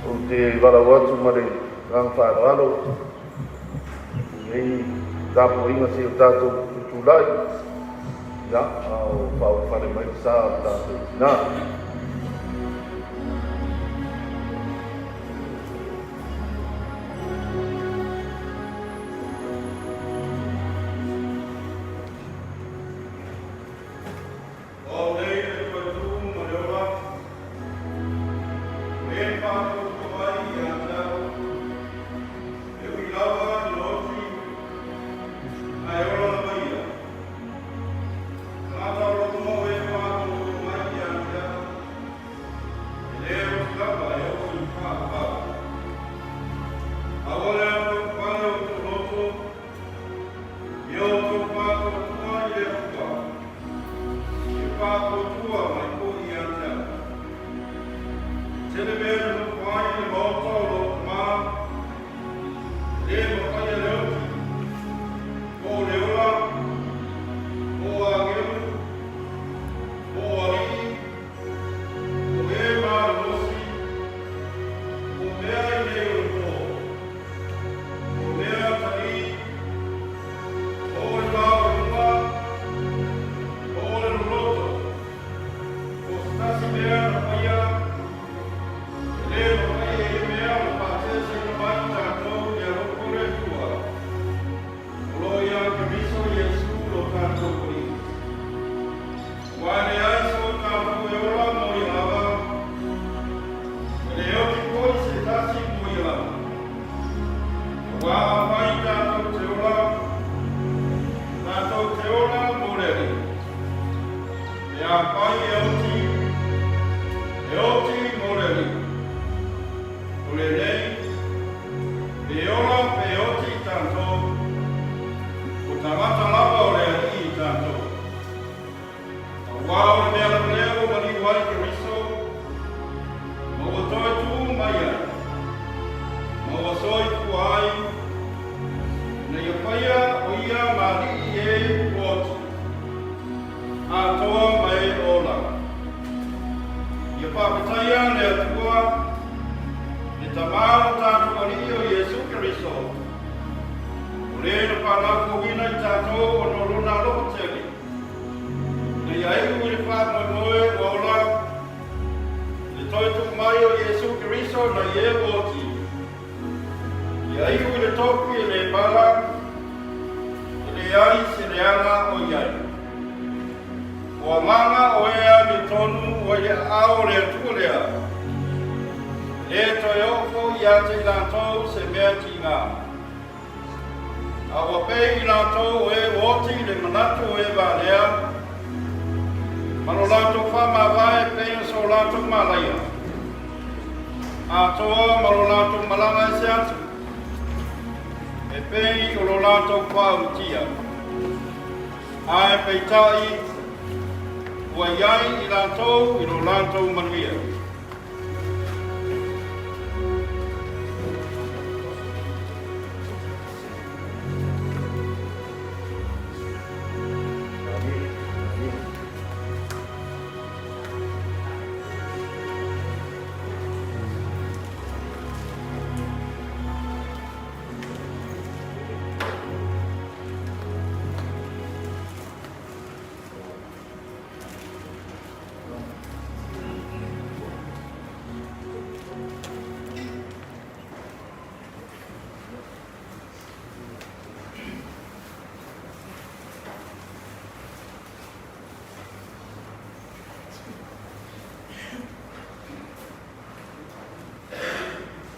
Ou te valaau atu ma le agaga faaaloalo i lenei tapuaiga seia o tatou tutulai, ia, a o faaulufale mai le sa o le tatou tina. O au nei le Toetū ma le Ola, o e faatuatua mai ia te au, e ui lava ina oti, ae ola lava ia. Tagata o loto mau e faatuatua mai ia te au, e le oti lava e oo i le faavavau. Aua le alofaufale o outou loto, Ia outou faatuatua i le Atua, ia faatuatua mai foi ia te au. E tele mea e nonofo ai i le maota o lou Tama, e le mafaia le oti, po o le ola, po o agelu, po o alii, po o e malolosi, po o mea i nei o le po. O mea talī, o le māuluga, o le loloto, o se tasi mea na faia, e le mafai e ia mea ona faaseseina mai i tatou i le alofa o le Atua, o lo o iā Keriso Iesu lo tatou Alii. Aua e leai so tatou e ola mo ia lava, e le oti foi se tasi mo ia lava. Aua afai tatou te ola, tatou te ola mo le Alii. Pe afai e oti, e oti mo le Alii. O lenei, pe ola pe oti tatou, o tagata lava o le Alii tatou. Aua o le mea lava lea ua maliu ai Keriso, ma ua toe tuu mai ai, ma ua soifua ai, ina ia faia o ia ma alii e ua oti, atoa ma e ola. Ia faafetaia le Atua, le Tama o tatou Alii o Iesu Keriso, o le na faalaufoina i tatou ona o Lona alofa tele, Ina ia iu i le faamoemoe ua ola i le toe tuu mai o Iesu Keriso nai e ua oti, ia iu i le tofi e le pala, e leai se leaga o i ai. O agaga o e amiotonu ua i le aao o le Atua lea, e le toe oo foi ia te i latou se mea tiga. A ua pei i latou o e ua oti le manatu o e valea, ma lo latou faamavae e pei o so latou malaia, atoa ma lo latou malaga ese atu, e pei o lo latou faaulutia. Ae peitai, ua i ai i latou i lo latou manuia.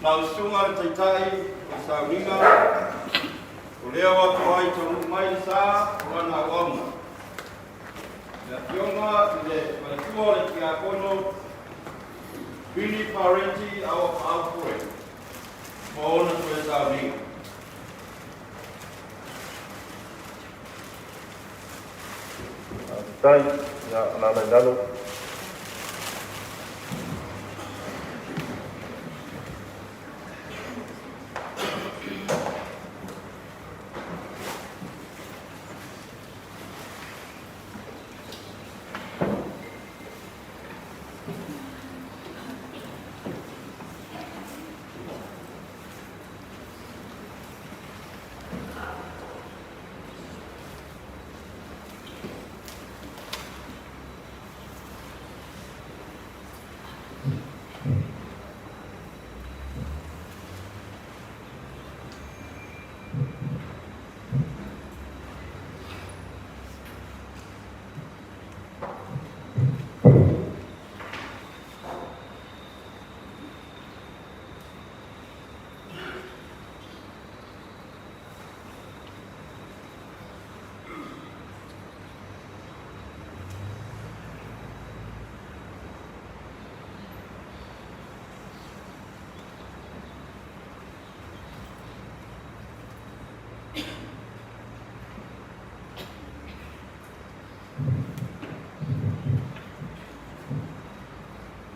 Lau Susuga le Taitai o le Sauniga, o lea ua toai taunuu mai le sa o lana auauna. Le Afioga i le Faletua o le Tiakono Billy Parenti Auapaau Poe ma ona toe sauniga. Faafetai, ia alaala i lalo.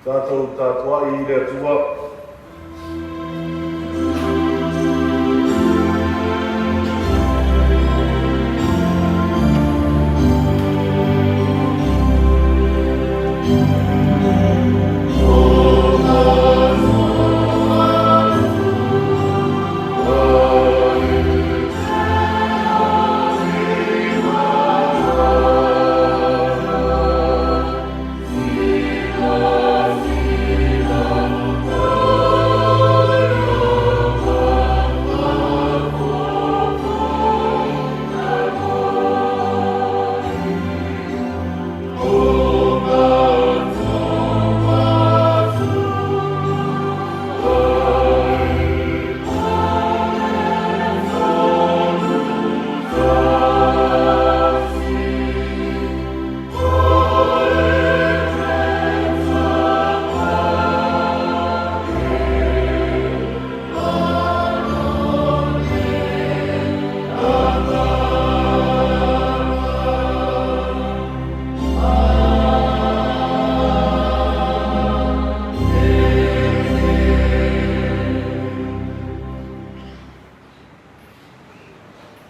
Tatou tapuai i le Atua.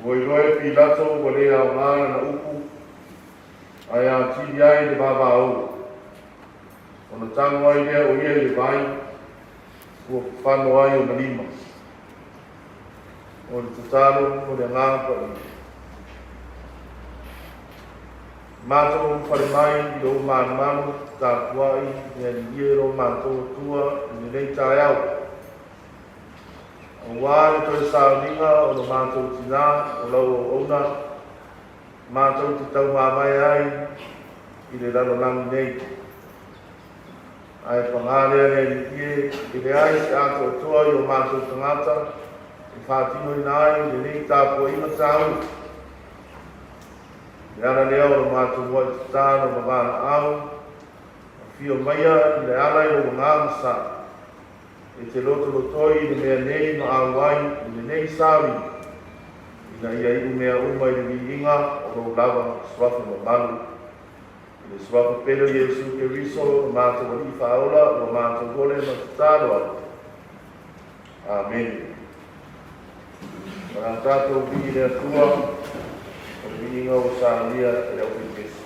Ua iloa e Pilato ua le aoga lana upu, ae atili ai le vavao, ona tago ai lea o ia i le vai, ua fafano ai ona lima. O le tatalo o le Agaga Paia. Matou fale mai i lou malumalu, tapuai le Alii e lo matou Atua i lenei taeao. Auā le toe sauniga o lo matou tinā o lau auauna, matou te taumavae ai i le lalolagi nei. Ae pagā lea le Alii e, e leai se atoatoa i o matou tagata e faatinoina ai lenei tapuaiga tāua. Le ala lea o lo matou muai tatalo ma valaau, afio maia i le ala i lou agaga sa, e te lotolotoi i le mea nei ma auai i lenei sauniga, ina ia iu mea uma i le viiga o lou lava suafa mamalu. I le suafa pele o Iesu Keriso, lo matou Alii Faaola, ua matou ole ma tatalo ai. Amene. O le a tatou vii i le Atua, o le viiga ua saunia e le aufaipisinisi.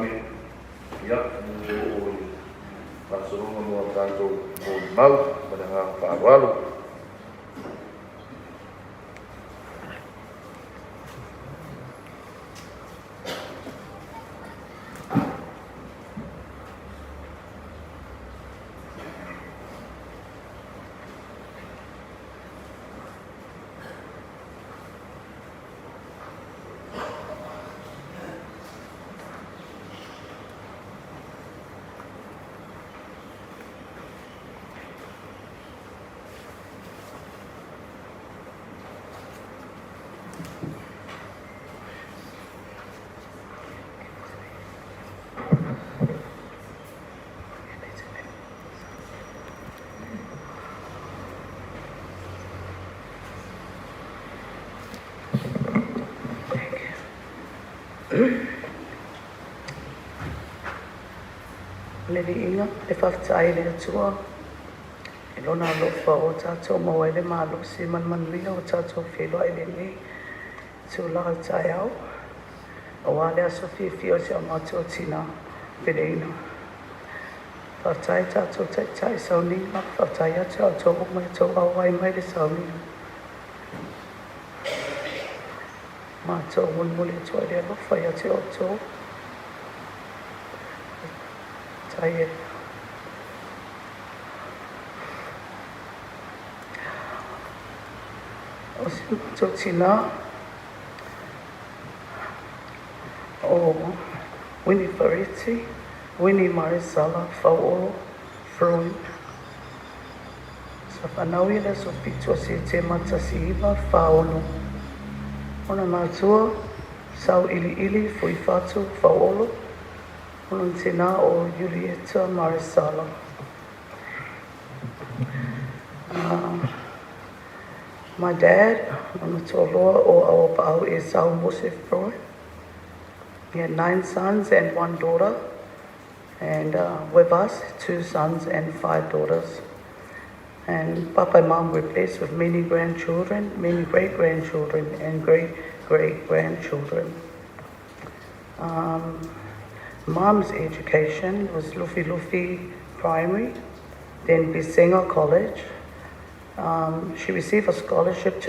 fesoasoani, ia, ina ia oo i faasologa mo a tatou molimau. Ma le agaga faaaloalo. O le viiga, le faafetai i le Atua i lona alofa ua tatou maua ai le malosi ma le manuia ua tatou feiloai i lenei itula o le taeao aua le aso fiafia o si o matou tina feleina. Faafetai tatou taitai sauniga, faafetai atu ia outou uma i tou auai mai le sauniga. Matou molimoli atu ai le alofa ia te outou. Faafetai e. O si matou tina o Winnie Fareti, Winnie Maresala Fauolo Fruin. Sa fanau ia i le aso 7 o Setema 1946. Ona matua, Sauiliili Fuifatu Fauolo, ona tina o Julieta Maresala. My dad, lona toaloa o Auapaau Esau Mose Fruin. He had 9 sons and 1 daughter, and with us, 2 sons and 5 daughters. And Papa and Mom were blessed with many grandchildren, many great-grandchildren, and great-great-grandchildren. Mom's education was Lufilufi Primary, then Bisenga College. She received a scholarship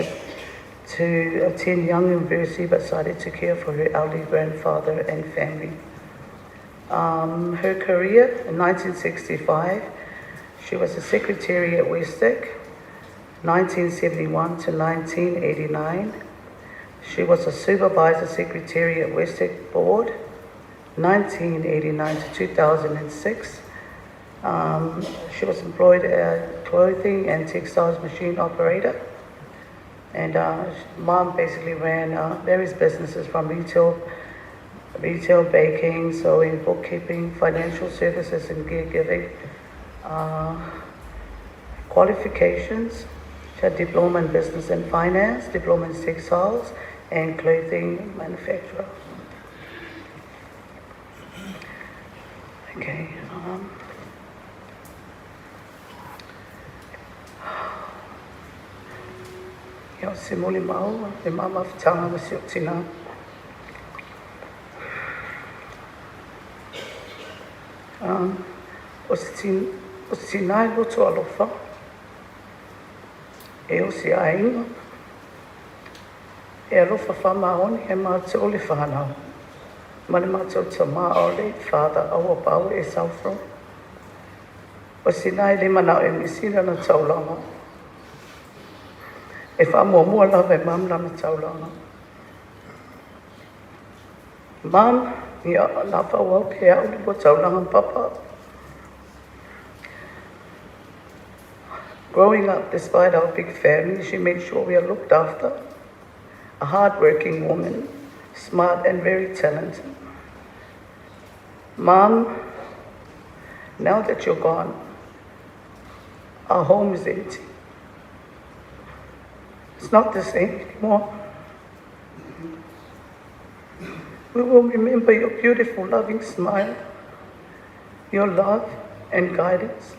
to attend Young University, but decided to care for her elderly grandfather and family. Her career, in 1965, she was a secretary at Westick, 1971 to 1989. She was a supervisor secretary at Westick Board, 1989 to 2006. She was employed as a clothing and textiles machine operator. And Mom basically ran various businesses from retail baking, sewing, bookkeeping, financial services, and caregiving. Qualifications, she had diploma in business and finance, diploma in textiles, and clothing manufacturer. Okay. Ia, o se molimau, le mamafutaga ma si ou tina. O se tina e loto alofa, e osi aiga, e alofa faamaoni e matou le whanau. Ma le matou tama our late father, Auapaau Esau Fruin. O se tina e le manao e misi lana taulaga. E faamuamua lava e Mom lana taulaga. Mom, ia, la faaauau pea au le lua taulaga ma Papa. Growing up, despite our big family, she made sure we are looked after. A hard-working woman, smart and very talented. Mom, now that you're gone, our home is empty. It's not the same anymore. We will remember your beautiful, loving smile, your love and guidance,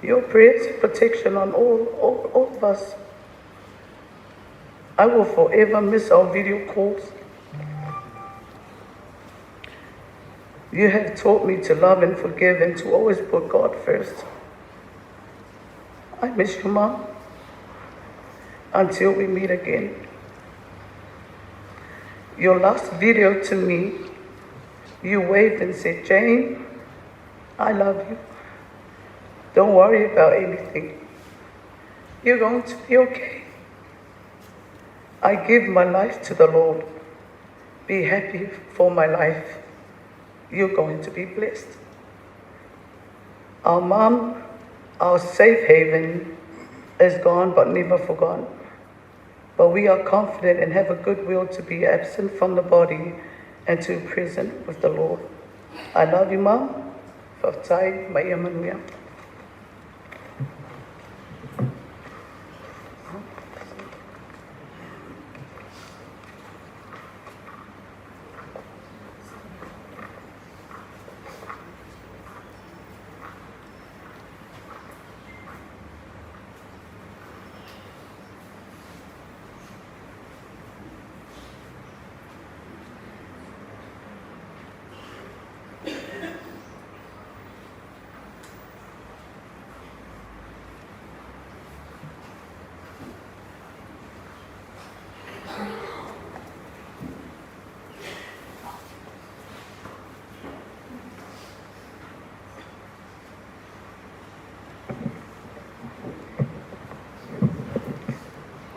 your prayers and protection on all of us. I will forever miss our video calls. You have taught me to love and forgive and to always put God first. I miss you, Mom. Until we meet again. Your last video to me, you waved and said, Jane, I love you. Don't worry about anything. You're going to be okay. I give my life to the Lord. Be happy for my life. You're going to be blessed. Our mom, our safe haven, is gone but never forgotten. But we are confident and have a good will to be absent from the body and to be present with the Lord. I love you, Mom. Faafetai ma ia manuia.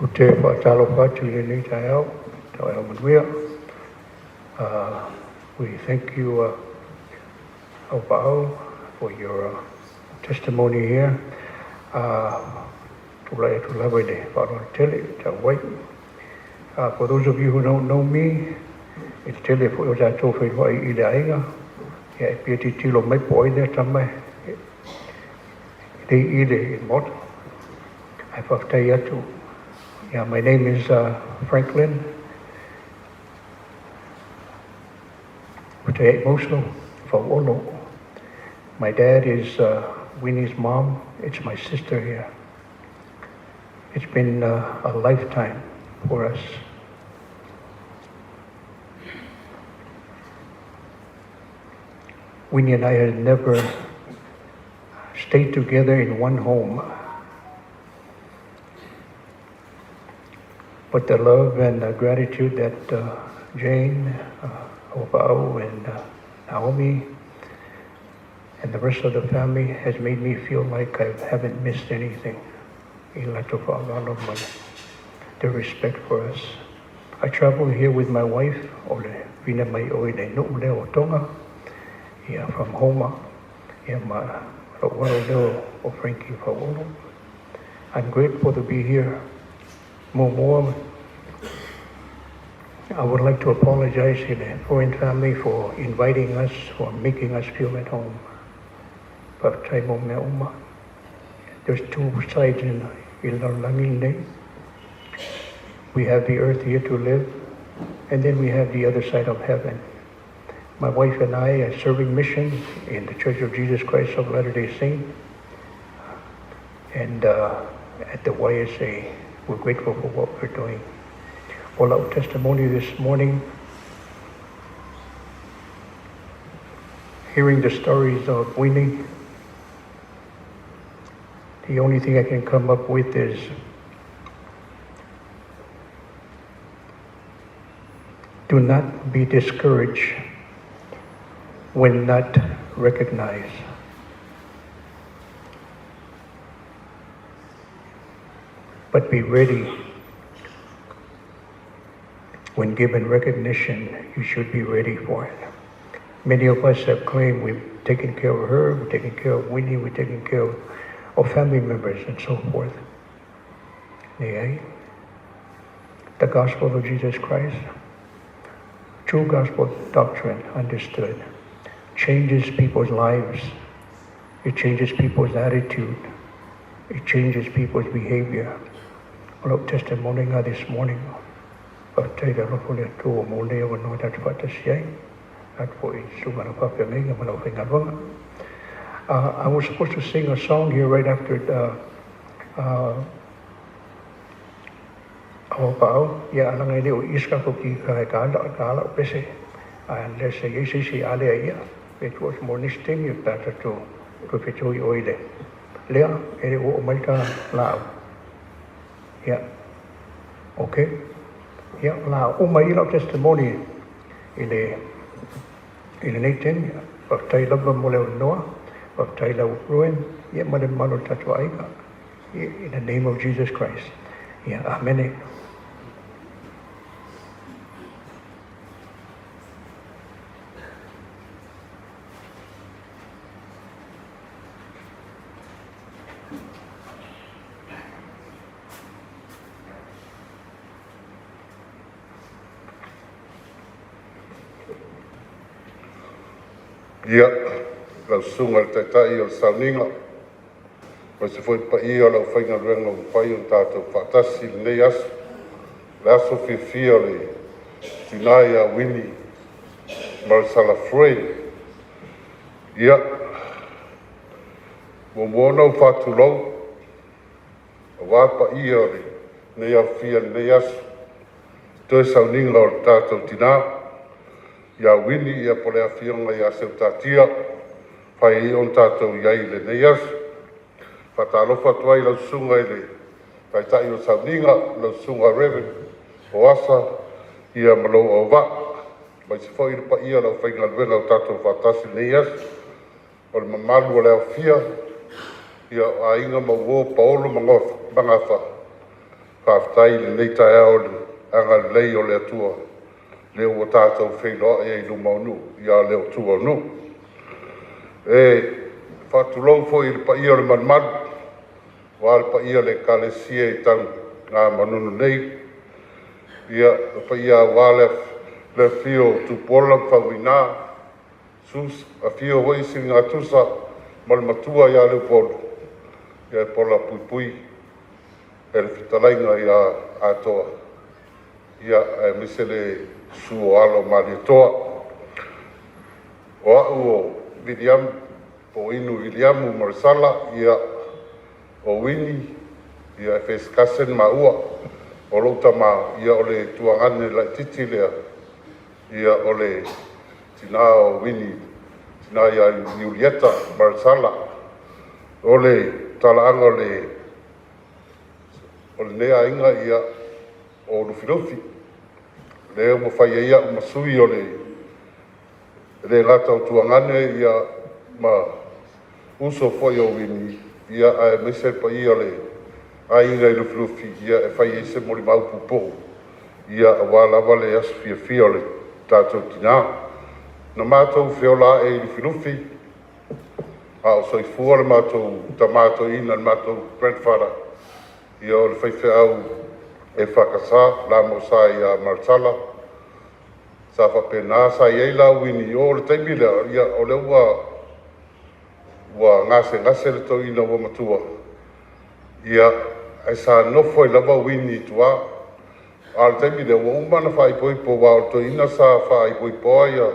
Ou te faatalofa atu i lenei taeao, taeao manuia. We thank you, Aupaau, for your testimony here. Tulai atu lava i le faaaloalo tele, tau ai. For those of you who don't know me, i le tele foi o tatou feiloai i le aiga, ia e pia titilo mai po o ai lea tama e lei i le Maota. Ae faafetai atu. Yeah, my name is Franklin Moso Fauolo. My dad is Winnie's mom. It's my sister here. It's been a lifetime for us. Winnie and I had never stayed together in one home. But the love and the gratitude that Jane, Opao, and Naomi, and the rest of the family has made me feel like I haven't missed anything. I latou faaaloalo ma the respect for us. I travel here with my wife, o le vina mai o i le nuu lea o Tonga, ia from Houma, ia ma lou alo lea o Frankie Fauolo. I'm grateful to be here. Muamua, I would like to apologize to the foreign family for inviting us, for making us feel at home. Faafetai mo mea uma. There's two sides in i le lalolagi lenei. We have the earth here to live, and then we have the other side of heaven. My wife and I are serving mission in the Church of Jesus Christ of Latter-day Saints, and at the YSA. We're grateful for what we're doing. Well, our testimony this morning, hearing the stories of Winnie, the only thing I can come up with is do not be discouraged when not recognized. But be ready when given recognition, you should be ready for it. Many of us have claimed we've taken care of her, we've taken care of Winnie, we've taken care of our family members, and so forth. Yeah. The gospel of Jesus Christ, true gospel doctrine understood, changes people's lives. It changes people's attitude. It changes people's behavior. O lau testimony nga this morning, faafetai le alofa o le Atua ua maua nei avanoa tatou faatasi ai, atu foi i susuga na faafeagaiga ma lau faigaluega. I was supposed to sing a song here right after Aupaau, ia leaga e le o i se tatou kika e ka ala, ka ala o pese, unless e i ai se isi a lea ia. Pe tuu atu mo nisi taimi pe a tatou toe fetaui oi le lea e le ua oo mai le ta laau. Ia, okay. Ia, o le a uma ai lau testimony i le i lenei taimi. Faafetai lava mo le avanoa. Faafetai lau Ruen, ia ma le mamalu o le tatou aiga. In the name of Jesus Christ. Ia, amene. Ia, lau susuga i le Taitai o le Sauniga, aemaise foi le paia o le aufaigaluega ua mafai ona tatou faatasi i lenei aso, le aso fiafia o le tina ia Uini Malesala Fred. Ia, muamua ona ou faatulou aua paia o lenei aofia i lenei aso, toe sauniga o le tatou tina ia Uini, ia po o le afioga ia Seutatia, fai ai ona tatou i ai i lenei aso. Faatalofa atu ai i lau susuga i le Taitai o le Sauniga, lau susuga Reverend Poasa ia ma lou auvaa, aemaise foi le paia o le aufaigaluega ua tatou faatasi i lenei aso. O le mamalu o le aofia, ia o Aiga ma uo, o paolo ma magafa, faafetai i lenei taeao i le agalelei o le Atua lea ua tatou feiloai ai i luma o nuu, ia le o tua o nuu. E faatulou foi i le paia o le malumalu, aua le paia o le Ekalesia i Tanugamanono nei, ia le paia aua le afio o Tupuola ma Faumuina, sus, afio foi Siligatusa ma le matua ia Leupolu, ia e pola puipui e le fetalaiga ia Atoa, ia aemaise le susu o alo o Malietoa. O au o Viliamu po o Inu Viliamu Maresala, ia o Uini, ia e first cousin maua. O lou tama, ia o le tuagane laitiiti lea, ia o le tina o Uini, tina ia Iulieta Maresala. O le talaaga o le o lenei aiga, ia o Lufilufi, lea ua fai ai au ma sui o le le gata o tuagane ia ma uso foi o Uini, ia aemaise le paia o le aiga i Lufilufi, ia e fai ai se molimau pupuu, ia aua lava le aso fiafia o le tatou tina. Na matou feola ae i Lufilufi, a o soifua le matou tama toeaina, le matou grandfather, ia o le faifeau EFKS Lamausa ia Marsala. Sa faapena, sa i ai la Uini o le taimi lea, ia o lea ua gasegase le toeaina ua matua, ia ae sa nofo ai lava Uini i tua. A o le taimi lea ua uma ona faaipoipo, aua o le toeaina sa faaipoipoa ia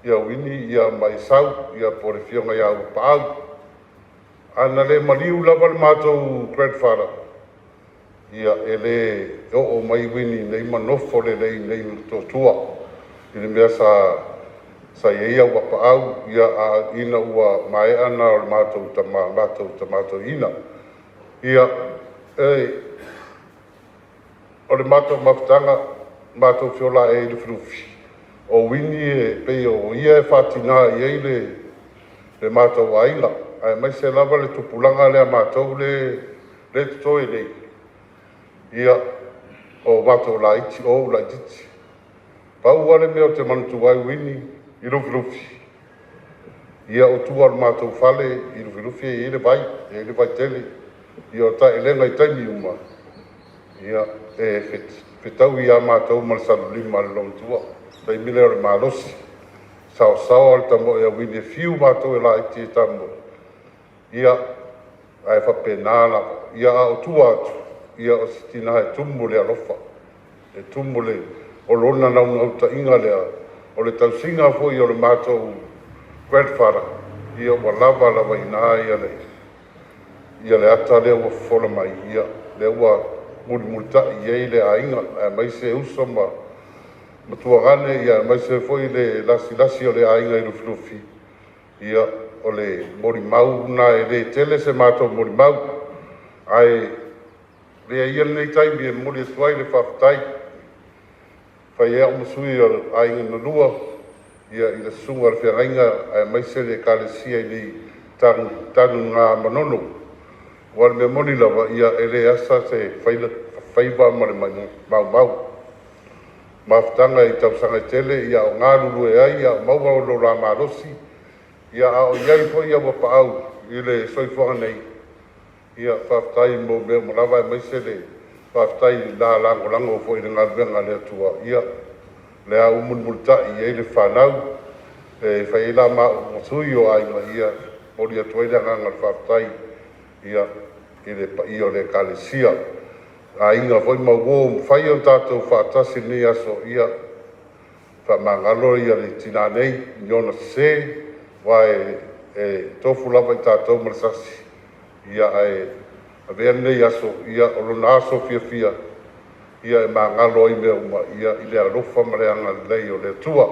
ia Uini ia ma Esau, ia po o le afioga ia Uapaau. Ana le maliu lava le matou grandfather, ia e le oo mai Uini nei ma nofo lelei nei Motootua i le mea sa i ai au apaau, ia a ina ua maea na o le matou tama matou tama toeaina. Ia e o le matou mafutaga, matou feola i Lufilufi, o Uini e pei o ia e faatina i ai le matou aiga, aemaise lava le tupulaga lea matou le le totoe nei, ia o matou laiti o ou laitiiti. Pau lava le mea ou te manatua ai Uini i Lufilufi, ia o tua o le matou fale i Lufilufi e i ai le vai, e i ai le vaitele. Ia o taelega i taimi uma, ia e fetaui lava matou ma le salulima a le loomatua. Taimi lea o le malosi, saosaoa le tamoe a Uini e fiu matou e laiti e tamoe, ia ae faapena lava. Ia a o tua atu, ia o se tina e tumu le alofa, e tumu le o lona naunautaiga lea, o le tausiga foi o le matou grandfather, ia ua lava lava i ina ia le ia le ata lea ua fofola mai, ia lea ua mulimulitai i ai le aiga, aemaise uso ma Matuagane ia aemaise foi le lasilasi o le aiga i Lufilufi. Ia o le molimau lena, e le tele se matou molimau, ae avea ia lenei taimi e momoli atu ai le faafetai e fai ai a'u ma sui o Aiga na Lua i le susuga i le Feagaiga aemaise le Ekalesia i Tanugamanono. Aua o le mea moni lava, e le asa se faiva ma le maumau. O mafutaga i tausaga e tele a o galulue ai a o maua lo la malosi, a o i ai foi au apaau i le soifuaga nei. Ia faafetai mo mea uma lava, aemaise le faafetai i le la lagolago foi i le galuega a le Atua. Ia lea ua mulimulitai i ai le fanau e fai ai la ma au ma sui o aiga, e momoli atu ai le agaga o le faafetai i le paia o le Ekalesia, aiga foi ma uo ua mafai ona tatou faatasi i lenei aso. Ia faamagalo le tina nei i ona sese, aua e tofu lava i tatou ma le sasi. Ae avea lenei aso o lona aso fiafia e magalo ai mea uma i le alofa ma le agalelei o le Atua.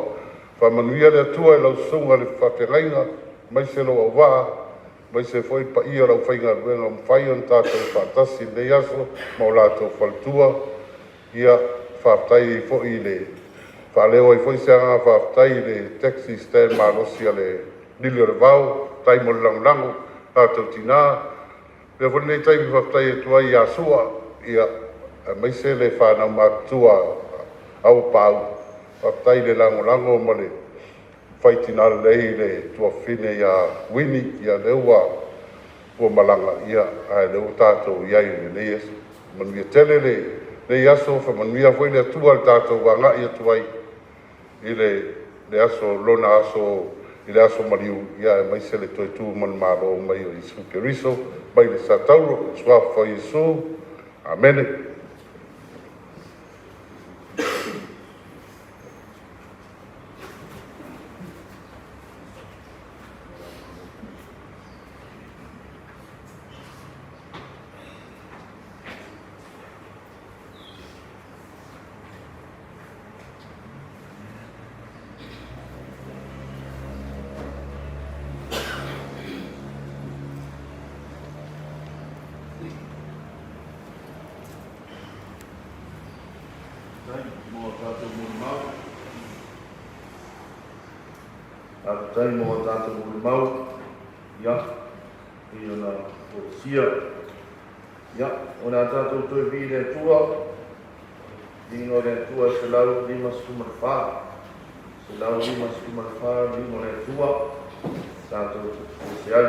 Faamanuia le Atua i lau susuga i le faafeagaiga aemaise lou auvaa, aemaise foi le paia o le aufaigaluega ua mafai ona tatou faatasi i lenei aso ma o latou faletua. Ia faafetai ai foi i le faaleo ai foi o se agaga faafetai i le taxi stand malosi a le Lili o le Vao, faafetai mo le lagolago lo tatou tina. Avea foi lenei taimi e faafetai atu ai ia Sua aemaise le fanau matutua a Auuapaau, faafetai le lagolago ma le fai tina lelei i le tuafafine ia Uini. Ia lea ua malaga, ae o lea ua tatou i ai i lenei aso. Manuia tele lenei aso, faamanuia foi le Atua i le tatou agai atu ai i le aso lona aso i le aso maliu, aemaise le toe tu manumalo mai o Iesu Keriso mai le satauro. I le Suafa o Iesu, amene. Faafetai mo a tatou molimau, ia, pei ona folasia. Ia, o le a tatou toe vii i le Atua, viiga o le Atua e 154, 154 viiga o le Atua, tatou ese ai.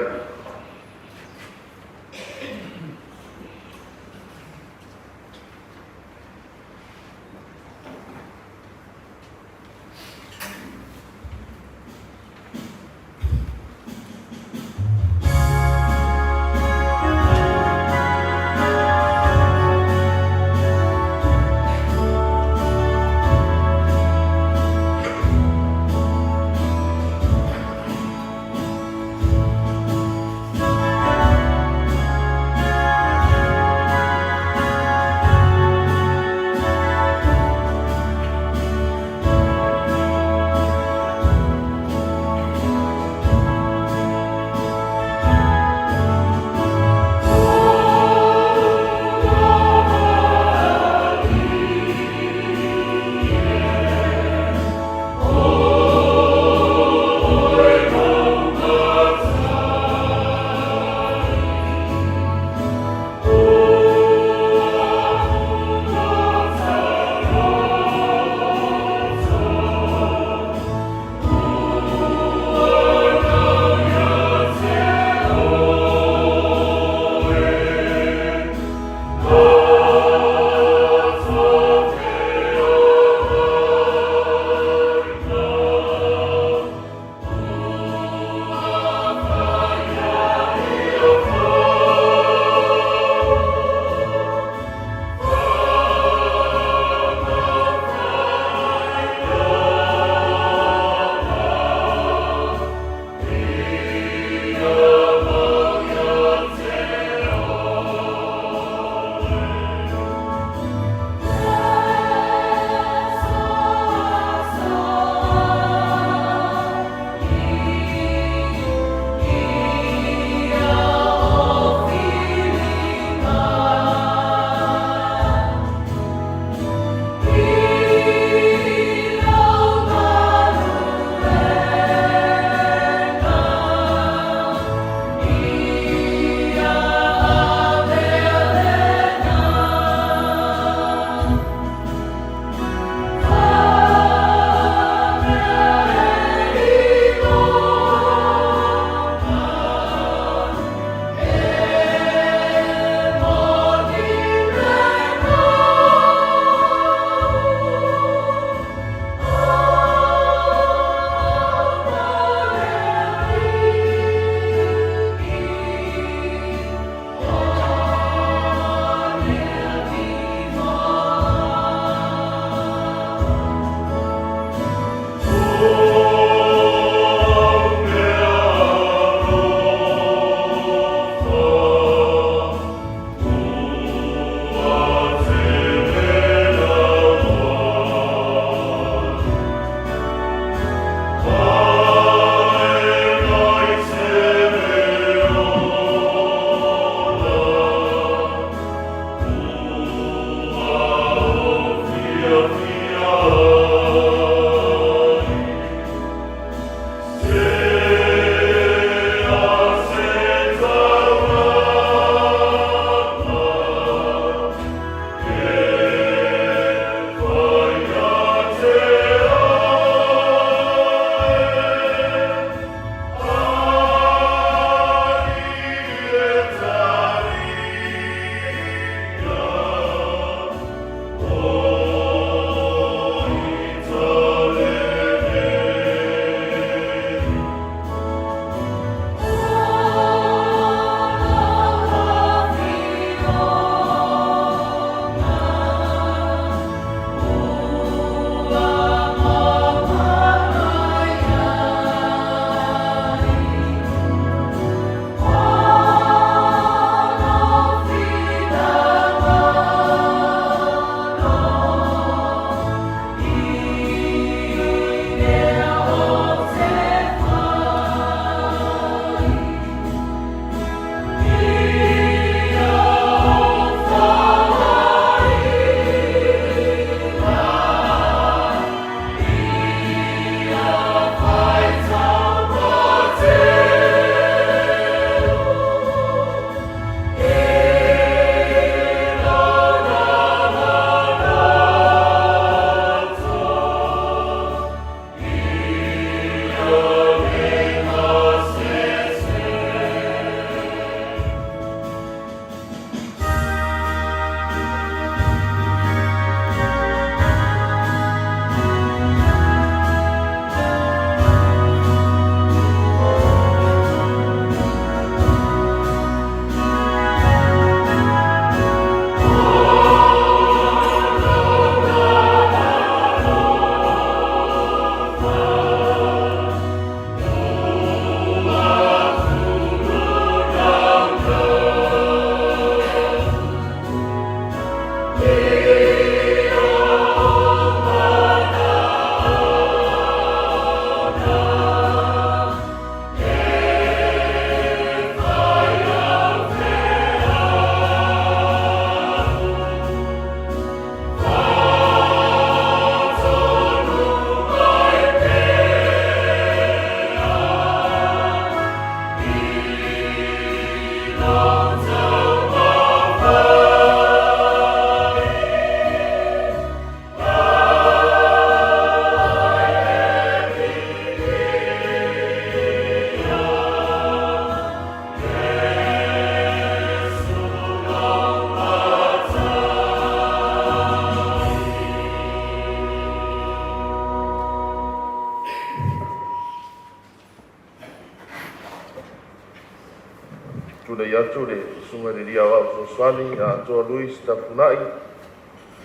Tulai atu le Susuga i le Alii Aoao Fesoasoani ia Atoa Louis Tapunai,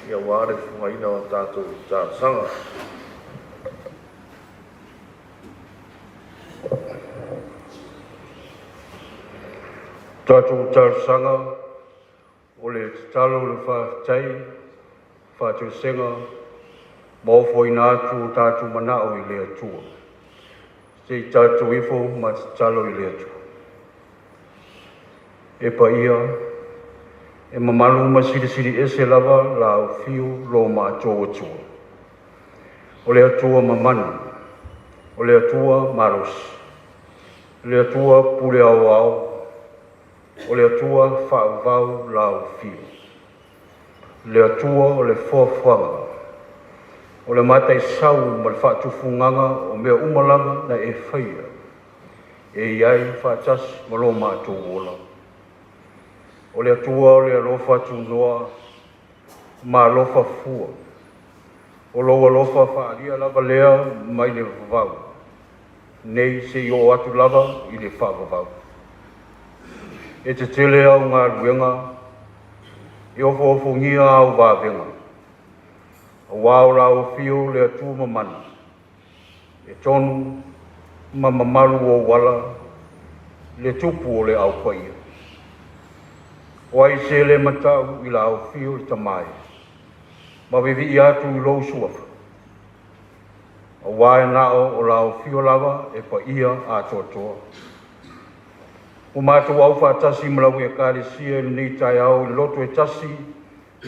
ia aua le fofogaina o a tatou talosaga. Tatou talosaga o le tatalo, le faafetai, faatoesega ma ofoina atu o tatou manao i le Atua. Se i tatou ifo ma tatalo i le Atua. E paia, e mamalu ma silisili ese lava lau afio lo matou Atua. O le Atua mamana, o le Atua malosi, le Atua pule aoao, o le Atua faavavau lau afio. Le Atua o le foafoaga, o le mataisau ma le faatufugaga o mea uma lava na e faia, e iai faatasi ma lo matou ola. O le Atua o le alofa tunoa ma alofa fua, o lou alofa faaalia lava lea mai le vavau, nei seia oo atu lava i le faavavau. E tetele au galuega, e ofoofogia au vavega, auā o lau afio le Atua mamana, e tonu ma mamalu ou ala, le tupu o le au paia. O ai se le matau i lau afio le Tama e, ma vivii atu i lou suafa, auā e na o lau afio lava e paia atoatoa. Ua matou aufaatasi ma lau Ekalesia i lenei taeao i le loto e tasi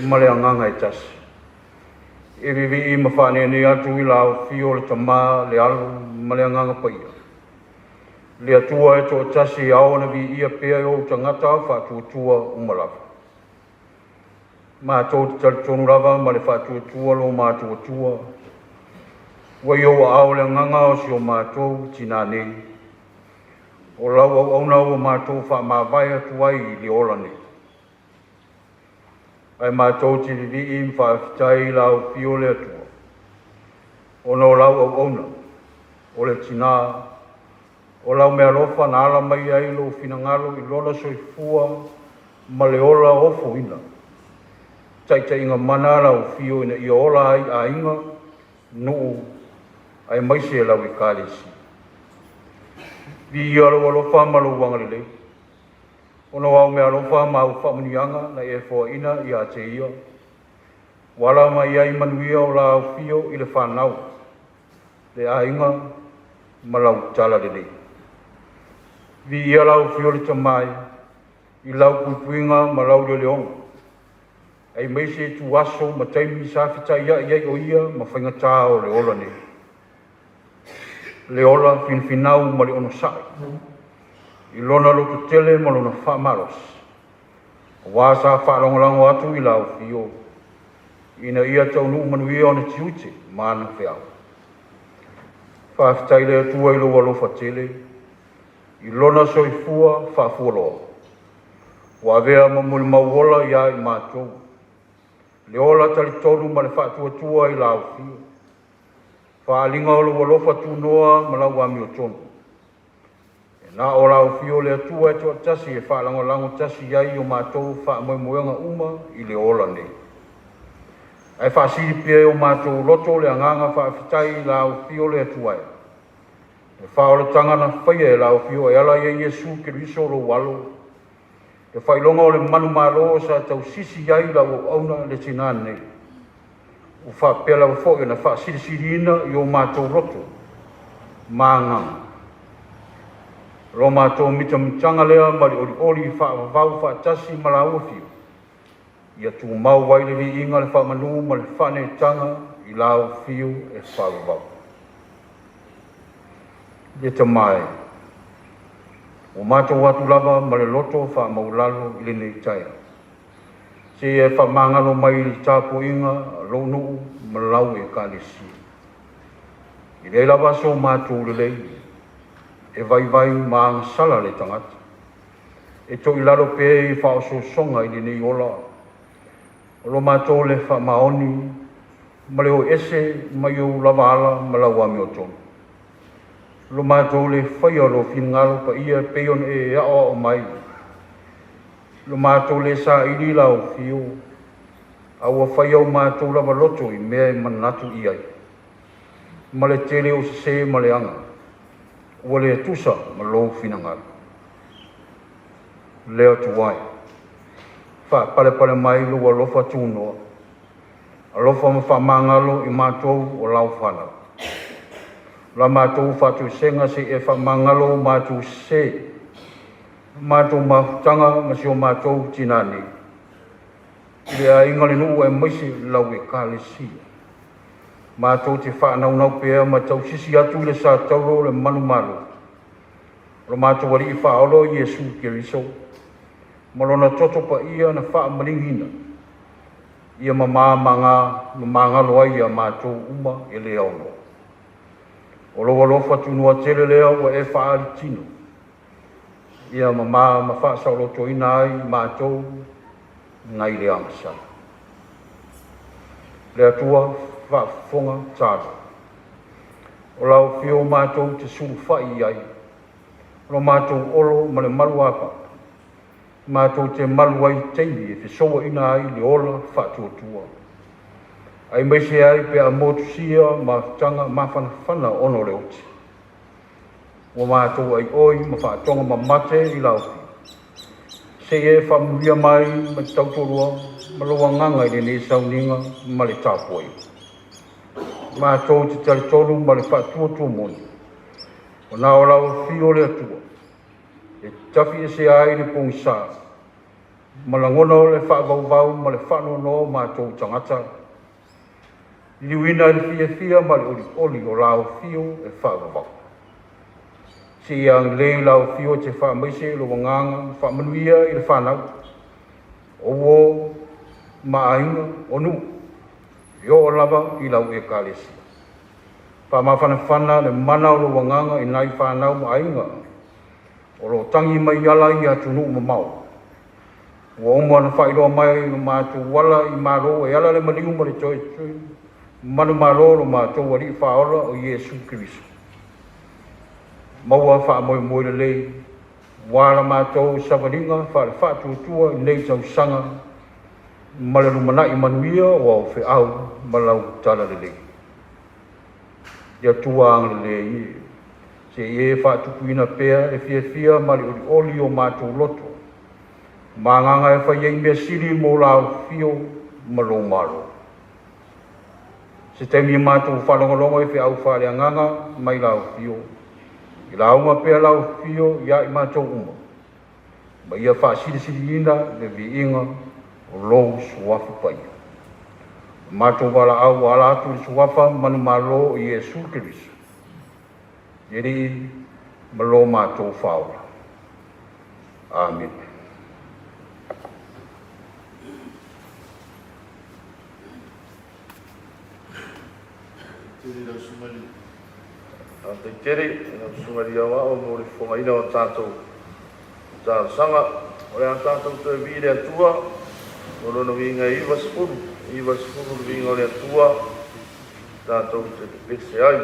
ma le agaga e tasi. E vivii ma faaneenee atu i lau afio le Tama, le Alo ma le Agaga Paia. Le Atua e toatasi e ao ona viia pea e ou tagata faatuatua uma lava. Matou te talitonu lava ma le faatuatua lo matou Atua, ua i ou aao le agaga o si o matou tinā nei. O lau auauna ua matou faamavae atu ai i le ola nei. Ae matou te vivii ma faafetai i lau afio le Atua, ona o lau auauna, o le tinā, o lau meaalofa na ala mai ai lou finagalo i lona soifua ma le ola ofoina. Taitaiga mana lau afio ina ia ola ai aiga, nuu, aemaise lau Ekalesia. Viia lou alofa ma lou agalelei, ona o au meaalofa ma au faamanuiaga na e foaina ia te ia. Ua ala mai ai manuia o lau afio i le fanau, le aiga ma lau talalelei. Viia lau afio le Tama e, i lau puipuiga ma lau leoleoga, aemaise ituaso ma taimi sa fetaiai ai o ia ma faigata o le ola nei. Le ola finafinau ma le onosai, i lona lototele ma lona faamalosi, auā sa faalagolago atu i lau afio, ina ia taunuu manuia ona tiute ma ana feau. Faafetai le Atua i lou alofa tele, i lona soifua faafualoa, ua avea ma molimau ola ia i matou, le ola talitonu ma le faatuatua i lau afio. Faaaliga o lou alofa tunoa ma lau amiotonu. E na o lau afio le Atua e toatasi e faalagolago tasi ai o matou faamoemoega uma i le ola nei. Ae faasili pea e o matou loto le agaga faafetai i lau afio le Atua e. Le faaolataga na faia e lau afio e ala ia Iesu Keriso lou alo, le faailoga o le manumalo sa tausisi ai lau auauna le tinā nei. Ua faapea lava foi ona faasilisiliina i o matou loto ma agaga. Lo matou mitamitaga lea ma le olioli faavavau faatasi ma lau afio, ia tumau ai le viiga, le faamanu ma le faaneetaga i lau afio e faavavau. Le Tama e, ua matou atu lava ma le loto faamaualalo i lenei taeao. Se e faamagalo mai i le tapuaiga a lou nuu ma lau Ekalesia. E leai lava so matou lelei, e vaivai ma agasala le tagata. E toilalo pea i faaosoosoga i lenei ola, o lo matou le faamaoni ma le o ese mai ou lava ala ma lau amiotonu. Lo matou le faia o lou finagalo paia e pei ona e aoao mai. Lo matou le saili i lau afio, a ua fai o matou lava loto i mea e manatu i ai. Ma le tele o sesē ma leaga, ua le tusa ma lou finagalo. Le Atua e, faapalepale mai lou alofa tunoa, alofa ma faamagalo i matou o lau fanau. O la matou faatoesega se i e faamagalo o matou sesē, matou mafutaga ma si o matou tinā nei, i le aiga, le nuu aemaise lau Ekalesia. Matou te faanaunau pea ma tausisi atu i le satauro o le manumalo, o lo matou Alii Faaola o Iesu Keriso ma Lona toto paia na faamaliliina, ia mama ma magalo ai ia matou uma e le aonoa. O lou alofa tunoa tele lea ua e faaali tino, ia mama ma faasaolotoina ai matou nai le agasala. Le Atua faafofoga tatalo, o lau afio matou te sulufai i ai, o lo matou olo ma le maluapapa, matou te malu ai i taimi e fesouaina ai le ola faatuatua, aemaise ai pe a motusia mafutaga mafanafana ona o le oti. Ua matou aioi ma faatoga mamate i lau afio, seia e faamanuia mai ma le tautoalua ma lou agaga i lenei sauniga ma le tapuaiga. Matou te talitonu ma le faatuatua moni, ona o lau afio le Atua e tafiesea ai le pogisa ma lagona o le faavauvau ma le faanoanoa o matou tagata, liliuina i le fiafia ma le olioli o lau afio e faavavau. Seia agalelei lau afio e te faamaise lou agaga ma faamanuia i le fanau, o uo ma aiga, o nuu, e oo lava i lau Ekalesia. Faamafanafana le mana o lou agaga i nai fanau ma aiga o lo o tagi mai ala i atunuu mamao. Ua uma ona faailoa mai lo matou ala i malo e ala le maliu ma le toe manumalo o lo matou Alii Faaola o Iesu Keriso. Maua faamoemoe lelei ua la matou savaliga faale-faatuatua i lenei tausaga ma le lumanai manuia o au feau ma lau talalelei. Le Atua agalelei e, se i e faatupuina pea le fiafia ma le olioli o matou loto, ma agaga e fai ai mea sili mo lau afio ma lou malo. Se taimi e matou faalogologo i feau faaleagaga mai lau afio, i lauga pea lau afio ia i matou uma, ma ia faasilisiliina le viiga o lou suafa paia. O matou valaau ua ala atu i le suafa manumalo o Iesu Keriso, le Alii ma lo matou Faaola. Amene. Tele lau susuga i le Faafetai tele i lau susuga i le Aoao mo le fofogaina o tatou talosaga. O le a tatou toe vii le Atua mo lona uiga e 90, 90 le viiga o le Atua tatou te pepese ai.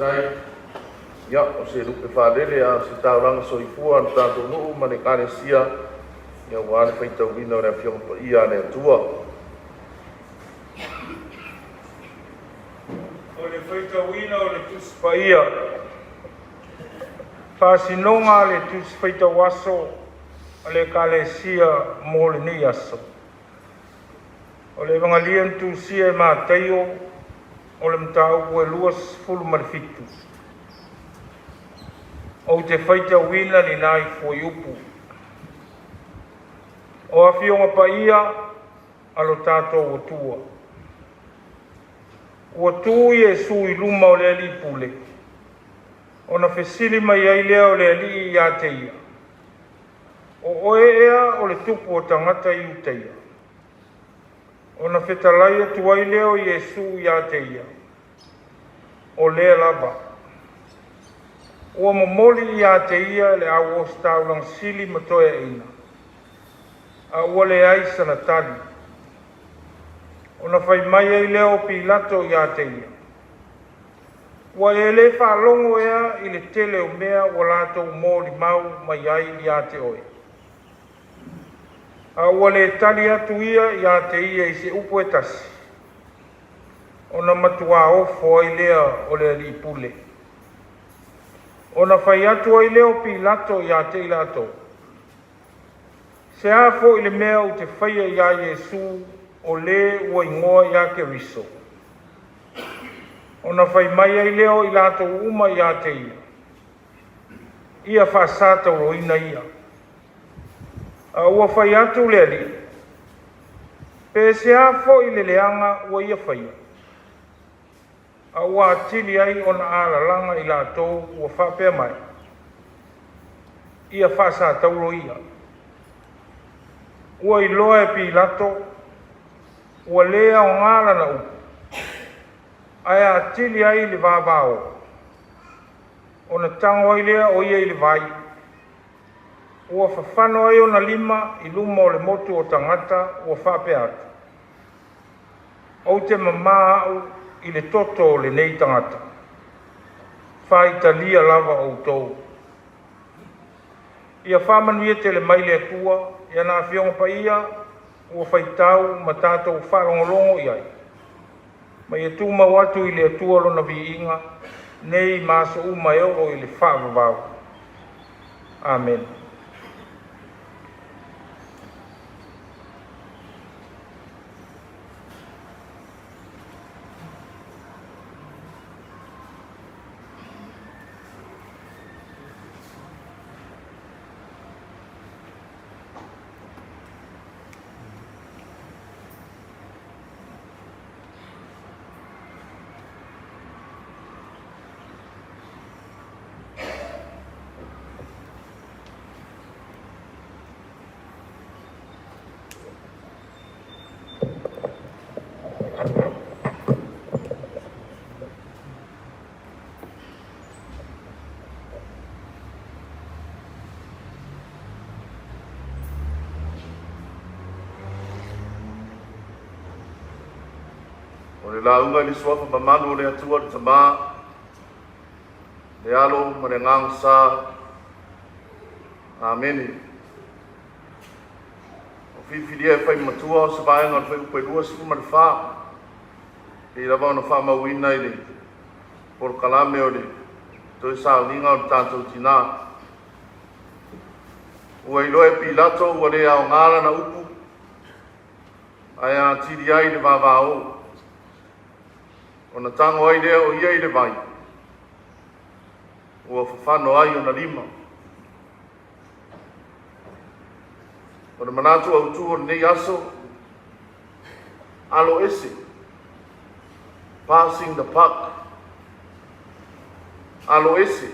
Faafetai. Ia, o se lupe faalele a o se taulaga soifua a le tatou nuu ma le Ekalesia aua le faitauina o le Afioga Paia a le Atua. O le faitauina o le Tusi Paia, faasinoga a le Tusi Faitau Aso a le Ekalesia mo lenei aso, o le Evagalia na tusia e Mataio o le mataupu e 27. Ou te faitauina ni nai fuaiupu. O Afioga Paia a lo tatou Atua, ua tu Iesu i luma o le alii pule, ona fesili mai ai lea o le alii ia te ia, “O oe ea o le tupu o tagata Iutaia?” Ona fetalai atu ai lea o Iesu ia te ia, “O lea lava.” Ua momoli ia te ia le au ositaulaga sili ma toeaina, a ua leai sana tali. Ona fai mai ai lea o Pilato ia te ia, “Ua e le faalogo ea i le tele o mea ua latou molimau mai ai ia te oe?” A ua le tali atu ia ia te ia i se upu e tasi, ona matua ofo ai lea o le alii pule. Ona fai atu ai lea o Pilato ia te i latou, “Se a foi le mea ou te faia ia Iesu o Le ua igoa ia Keriso?” Ona fai mai ai lea o i latou uma ia te ia, “Ia faasatauroina ia.” A ua fai atu le alii, “Pe se a foi le leaga ua ia faia?” A ua atili ai ona alalaga i latou ua faapea mai, “Ia faasatauro ia.” Ua iloa e Pilato ua le aoga lana upu, ae atili ai le vavao, ona tago ai lea o ia i le vai, ua fafano ai ona lima i luma o le motu o tagata ua faapea atu, “Ou te mama au i le toto o lenei tagata. Faaitalia lava outou.” Ia faamanuia tele mai le Atua i ana Afioga Paia ua faitau ma tatou faalogologo i ai, ma ia tumau atu i le Atua lona viiga nei ma aso uma e oo i le faavavau. Amene. O le lauga i le suafa mamalu o le Atua le Tama, le Alo ma le Agaga Sa. Amene. Ua filifilia e fai matua o se vaega o le fuaiupu e 24, pei lava ona faamauina i le polokalame o le toe sauniga o le tatou tina. Ua iloa e Pilato ua le aoga lana upu ae atili ai le vavao, ona tago ai lea o ia i le vai, ua fafano ai ona lima. O le manatu autu o lenei aso, alo ese, passing the buck, alo ese.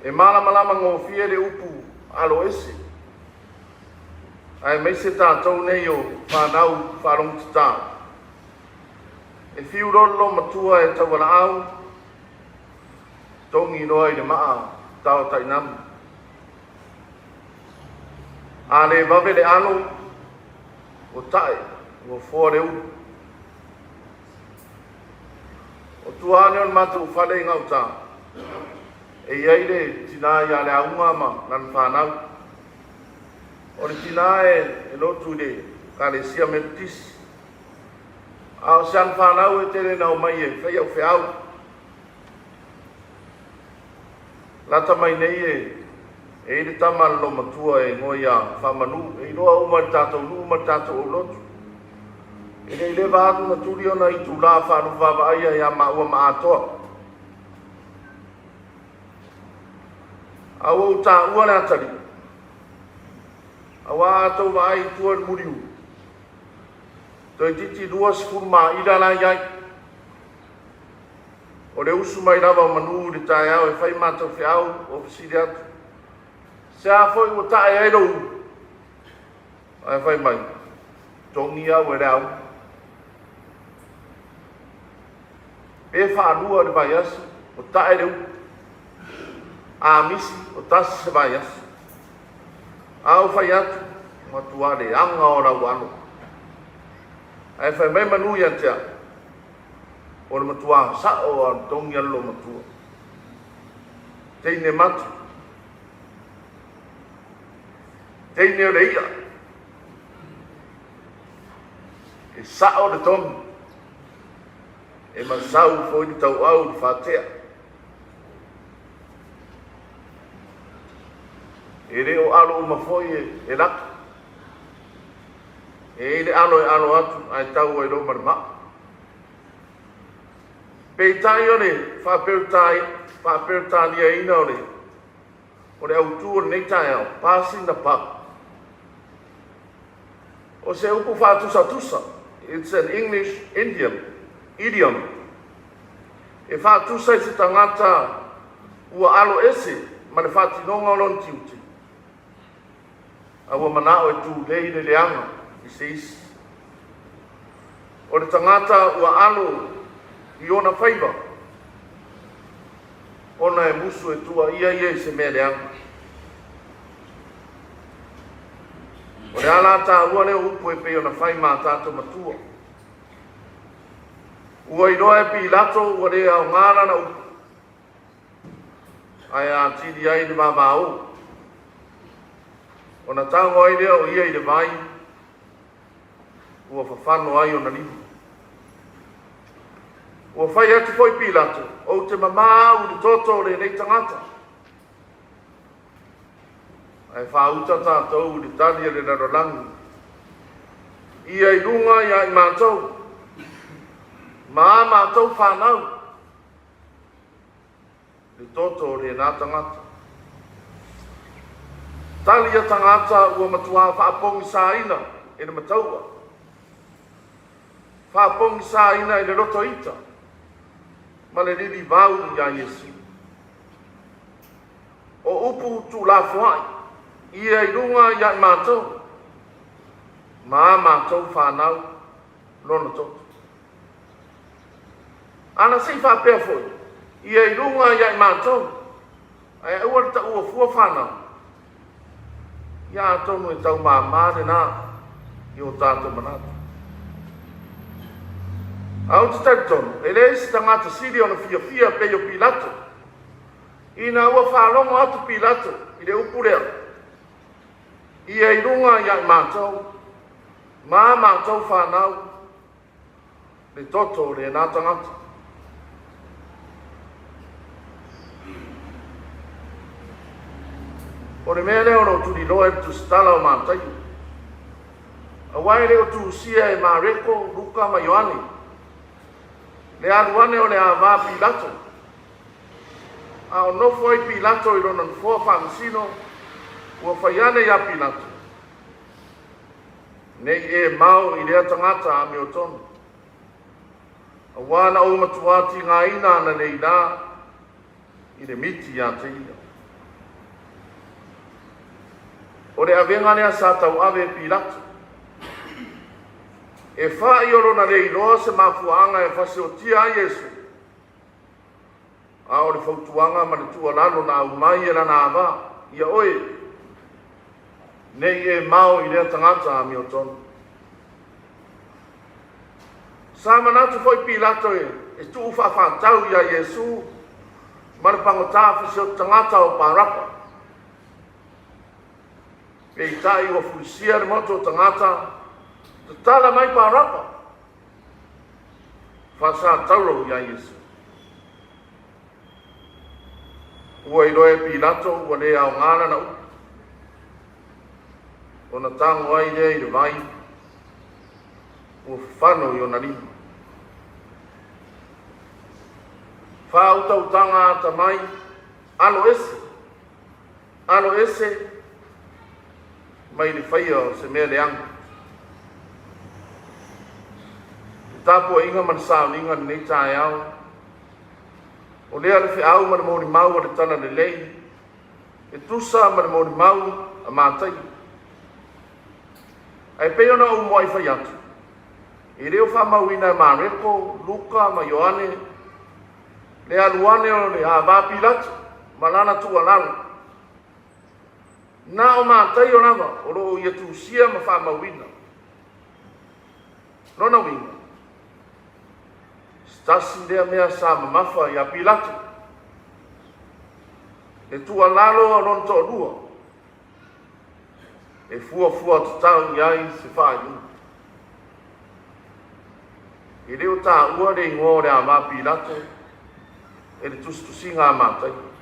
E malamalama gofie le upu alo ese, aemaise tatou nei o fanau faalogotata. E fiu loa le loomatua e taualaau, togi loa i le maa taotainamu. A le vave le alo, ua ta'e ua foa le ulu. O tua ane o le matou fale i gauta, e i ai le tina ia Leauga ma lana fanau. O le tina e lotu i le Ekalesia Metotisi, a o si ana fanau e tele ina omai e fai au feau. Lata mai nei e e i ai le tama a le loomatua e igoa ia Faamanu, e iloa uma e le tatou nuu ma le tatou aulotu. E le i leva atu na tuli ona itulā faanofo vaavaaia ia maua ma Atoa. A ua ou taua le atalii, aua a tou vaai i tua i le muliu, toeitiiti 20 maila la i ai. O le usu mai lava o Manu i le taeao e fai matou feau, ua fesili atu, Se a foi ua tae ai lou ulu? Ae fai mai, Togi au e le auga. Pe faalua i le vaiaso, ua tae le ulu. A misi, ua tasi se vaiaso. A ou fai atu, matua leaga o lau alo. Ae fai mai Manu ia te au, O le matua sa'o a le togi a le loomatua. Teine matu. Teine o le i'a. E sa'o le togi. E masau foi le tauau i le faatea. E le o alo uma foi e laki. E i ai le alo e alo atu ae tau ai loa ma le maa. Peitai o le faaperetaniaina o le o le autu o lenei taeao, passing the buck. O se upu faatusatusa, it's an English idiom, idiom, e faatusa i se tagata ua alo ese ma le faatinoga o lona tiute, a ua manao e tulei le leaga i se isi. O le tagata ua alo i ona faiva, ona e musu e tuuaia ia i se mea leaga. O le a la taua lea upu e pei ona fai ma a tatou matua? Ua iloa e Pilato ua le aoga lana upu, ae atili ai le vavao. Ona tago ai lea o ia i le vai, ua fafano ai ona lima. Ua fai atu foi Pilato, Ou te mamā au i le toto o lenei tagata. Ae faauta tatou i le tali a le lalolagi, Ia i luga ia i matou, ma a matou fanau, le toto o lena tagata. Tali ia tagata ua matuā faapogisaina e le mataua, faapogisaina e le loto ita ma le lilivau iā Iesu. O upu tuulafoai ia i luga ia i matou ma a matou fanau lona toto. Ana se i faapea foi, ia i luga ia i matou, ae aua le taua fua fanau, ia atonu e tau māmā lena i o tatou manatu. A ou te talitonu, e leai se tagata sili ona fiafia pei o Pilato, ina ua faalogo atu Pilato i le upu lea, Ia i luga ia i matou ma a matou fanau le toto o lena tagata. O le mea lea o lo o tuliloa e le Tusitala o Mataio, aua e le o tusia e Mareko, Luka ma Ioane le alu ane o le ava Pilato, a o nofo ai Pilato i lona nofoa faamasino, ua fai ane iā Pilato, Nei e mao i lea tagata amiotonu, aua na ou matuā tigaina ananei lā i le miti iā te ia. O le avega lea sa tauave e Pilato. E fa'i o lona le iloa se mafuaaga e fasiotia ai Iesu, A o le fautuaga ma le tuualalo na aumai e lana ava, ia oe, ne i e mao i lea tagata amiotonu. Sa manatu foi Pilato e e tuu faafaatau iā Iesu ma le pagota feseoti tagata o Parapa. Peitai ua fulisia le motu o tagata, tatala mai Parapa, faasatauro iā Iesu. Ua iloa e Pilato ua le aoga lana upu, ona tago ai lea i le vai, ua fafano i ona lima. Faautautaga atamai, alo ese, alo ese mai le faia o se mea leaga. Le tapuaiga ma le sauniga i lenei taeao, o lea le feau ma le molimau a le Talalelei e tusa ma le molimau a Mataio. Ae pei ona ou muai fai atu, e le o faamauina e Mareko, Luka ma Ioane le alu ane o le ava Pilato ma lana tuualalo. Na o Mataio lava o lo o ia tusia ma faamauina. Lona uiga, se tasi lea mea sa mamafa iā Pilato, le tuualalo a lona toalua e fuafua tatau i ai se faaiuga. E le o taua le igoa o le ava Pilato e le tusitusiga a Mataio.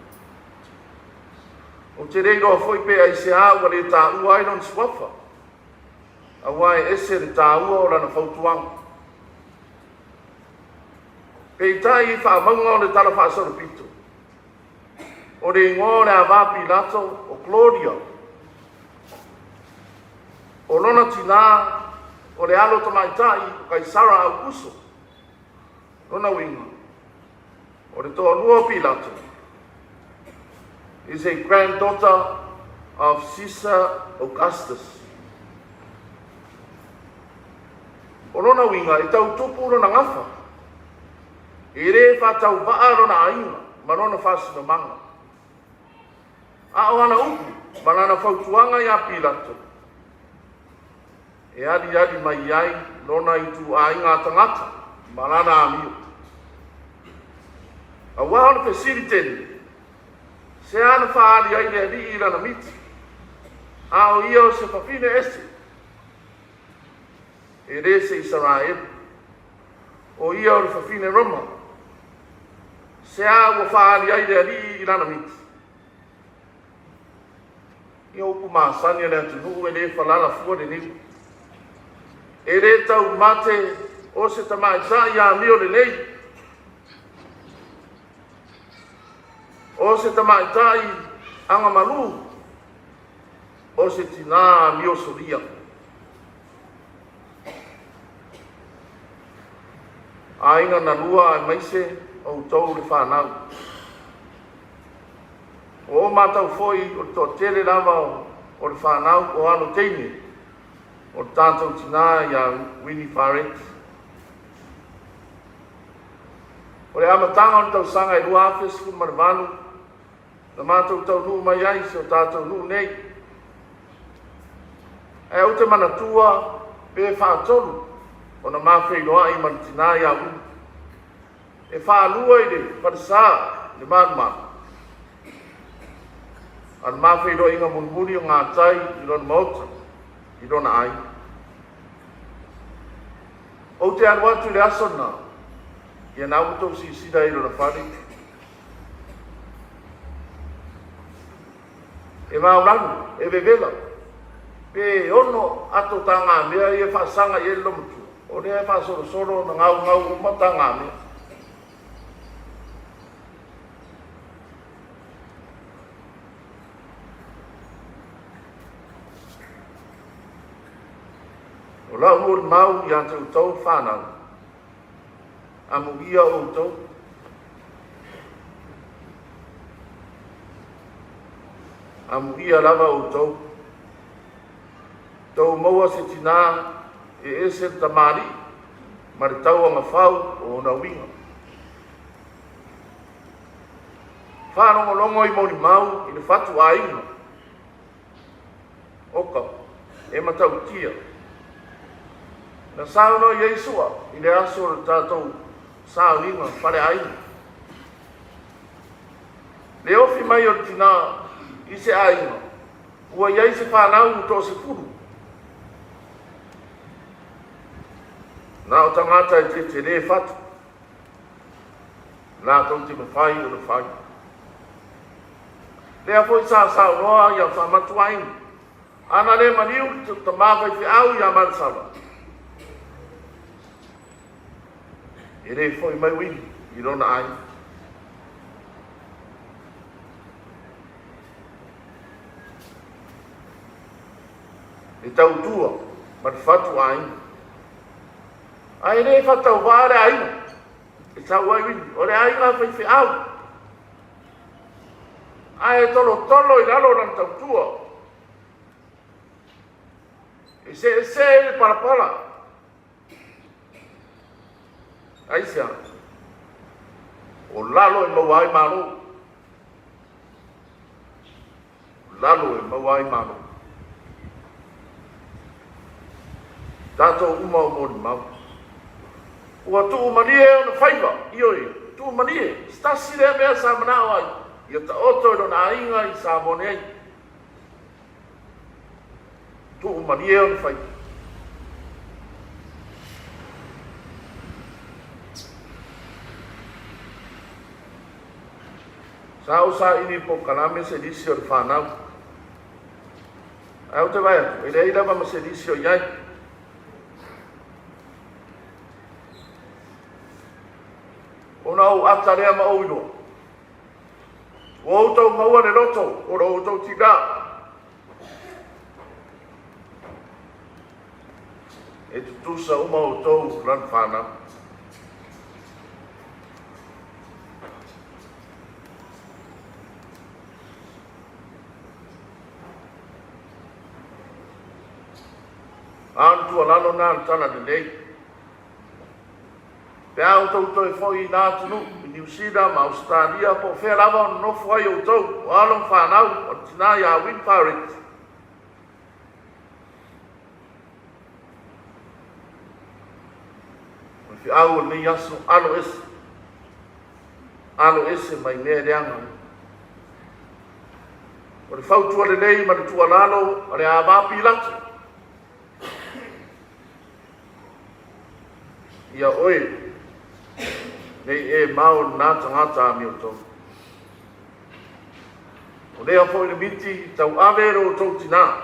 Ou te le iloa foi pe aisea ua le taua ai lona suafa, aua e ese le taua o lana fautuaga. Peitai i faamauga o le Tala Faasolopito, o le igoa o le ava Pilato o Claudia. O lona tinā o le alo tamaitai o Kaisara Aukuso. Lona uiga, o le toalua o Pilato is a granddaughter of Caesar Augustus. O lona uiga, e tau tupu lona gafa, e le faatauvaa lona aiga ma lona faasinomaga. A o ana upu ma lana fautuaga iā Pilato, e aliali mai ai lona ituaiga tagata ma lana amio. Aua o le fesili tele, se a na faaali ai le alii i lana miti, a o ia o se fafine ese, e le se Isaraelu, o ia o le fafine Roma, se a ua faaali ai le alii i lana miti? Ia upu masani a le atunuu e le falala fua le niu. E le taumate o se tamaitai amio lelei, o se tamaitai agamalu, o se tinā amio solia. Aiga na lua aemaise outou le fanau. Ua ou matau foi o le toatele lava o le fanau o alo teine o le tatou tinā iā Winnie Farrett. O le amataga o le tausaga e 2018 na matou taunuu mai ai i si o tatou nuu nei. Ae ou te manatua pe faatolu ona ma feiloai ma le tinā iā Winnie. E faalua i le falesa le malumalu, a o le ma feiloaiga mulimuli o gatai i lona maota, i lona aiga. Ou te alu atu i le aso lena, ia na ua outou silasila i lona fale. E maulanu, e vevela, pe ono ato tagamea ia e faasaga i ai le lomatua. O lea e faasolosolo ona gaugau uma tagamea. O lau molimau ia te outou fanau, amuia outou. Amuia lava outou. Tou maua se tinā e ese le tamalii ma le tauagafau o ona uiga. Faalogologo i molimau i le fatu aiga. Oka, e matautia. Na saunoa i ai Sua i le aso o le tatou. sauniga faleaiga. Le ofi mai o le tinā i se aiga ua i ai se fanau ua toasefulu. Na o tagata e tetele fatu latou te mafai ona fai. Lea foi sa saunoa ia Faamatuaina, ana le maliu le tama faifeau ia Malesala, e le foi mai Uini i lona aiga. Le tautua ma le fatu aiga. Ae le faatauvaa le aiga e sau ai Uini, o le aiga faifeau. Ae tolotolo i lalo lana tautua. E seesee le palapala. Aisea? O lalo e maua ai malo. O lalo e maua ai malo. Tatou uma o molimau. Ua tuumalie ona faiva, ioe, tuumalie, se tasi lea mea sa manao ai, ia taoto i lona aiga i Samoa nei. Tuumalie ona faiva. Sa ou saili i polokalame se lisi o le fanau. Ae ou te vaai atu, e leai lava ma se lisi o i ai. Ona ou ata lea ma ou iloa. Ua outou maua le loto o lo outou tinā. E tutusa uma outou lana fanau. A o le tuualalo lena a le Tala Lelei. Pe a outou toe foi i na atunuu, i Niu Sila ma Ausetalia, po o fea lava o nonofo ai outou, o alo ma fanau o le tinā iā Win Parrett, o le feau o lenei aso, alo ese, alo ese mai mea leaga. O le fautua lelei ma le tuualalo a le ava Pilato, Ia oe, nei e mao lena tagata amiotonu. O lea foi le miti tauave e lo outou tinā.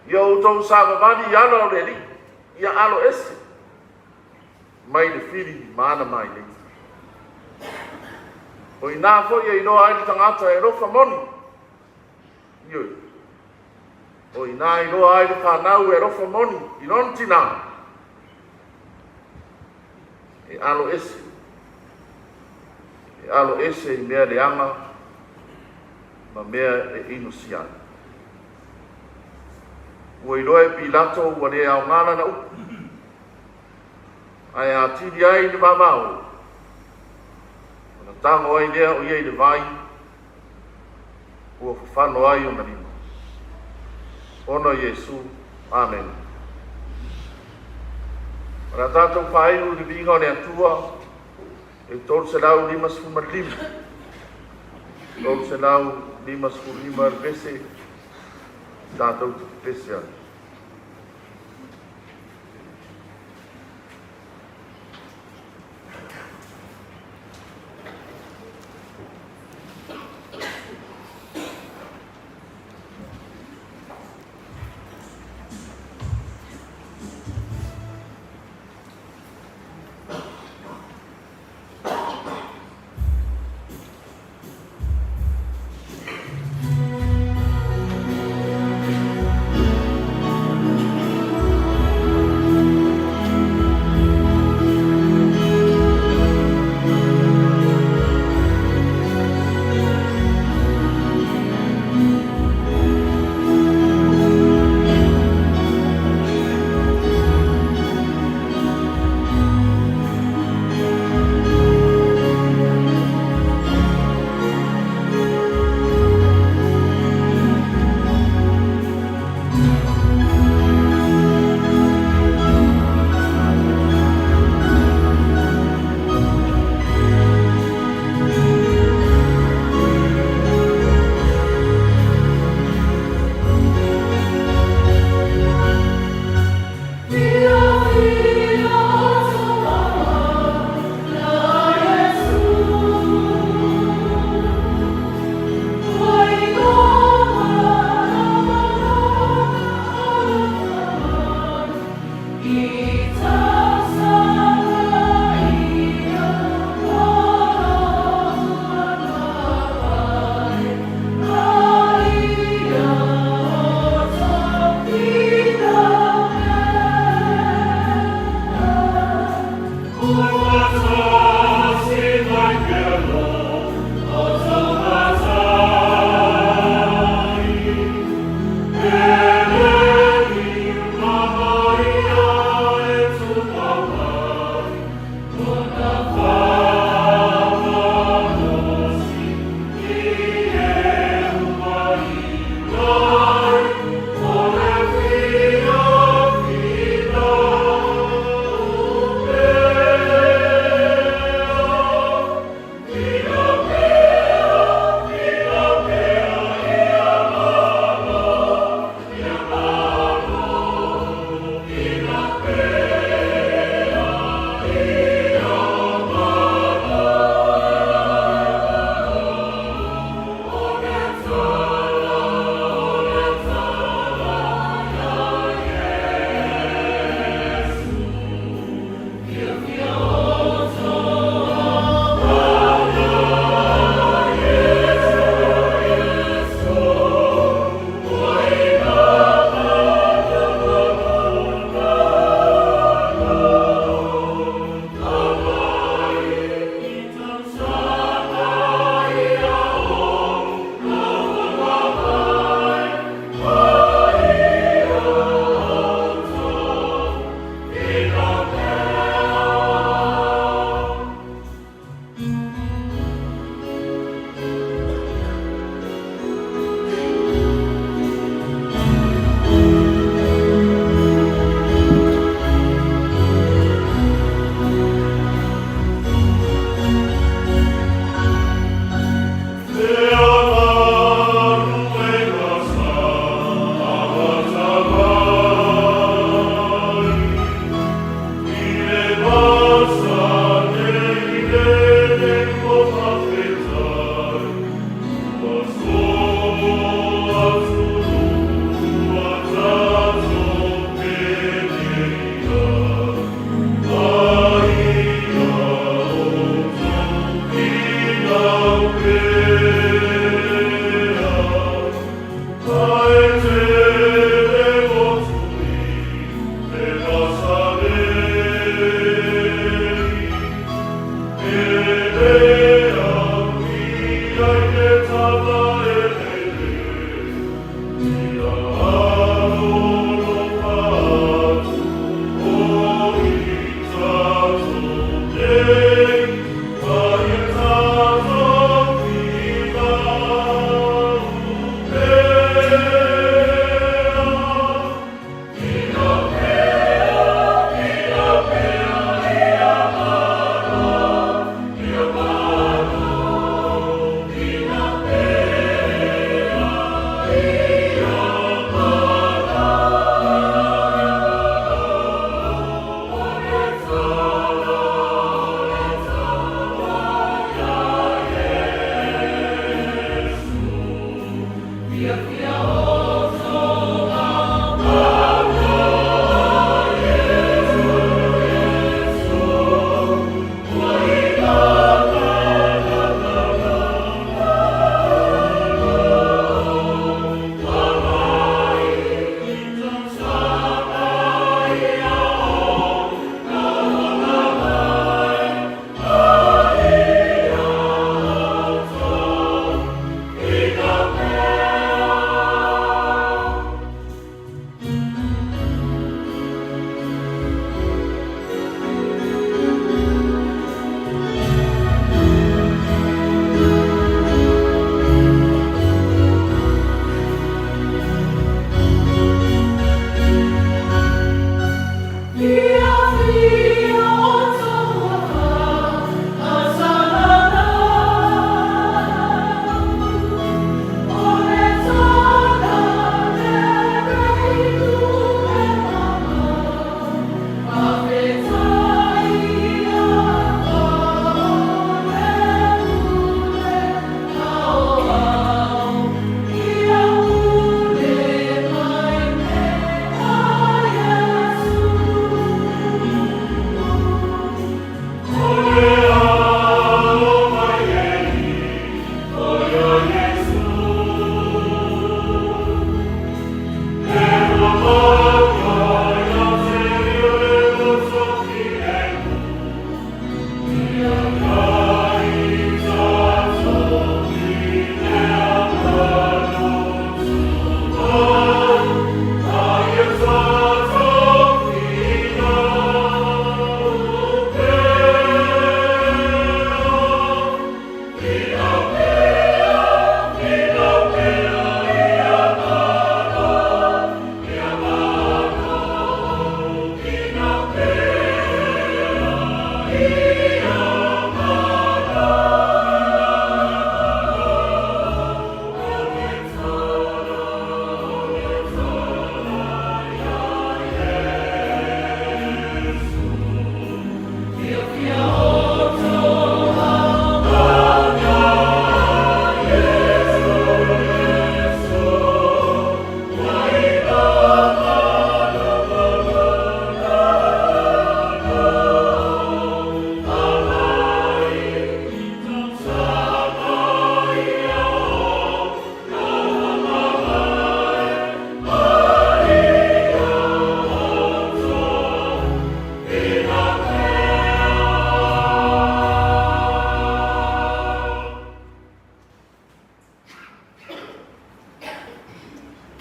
Ia outou savavali i ala o le Alii, ia alo ese mai le fili ma ana mailei. O i ina foi e iloa ai le tagata e alofa moni. Ioe. O i ina iloa ai le fanau e alofa moni i lona tinā, e alo ese, e alo ese i mea leaga ma mea e inosia ai. Ua iloa e Pilato ua le aoga lana upu, ae atili ai le vavao, ona tago ai lea o ia i le vai, ua fafano ai ona lima. Ona o Iesu. Amene. O le a tatou faaiu i le viiga o le Atua e 355. 355 le pese, tatou te pepese ai.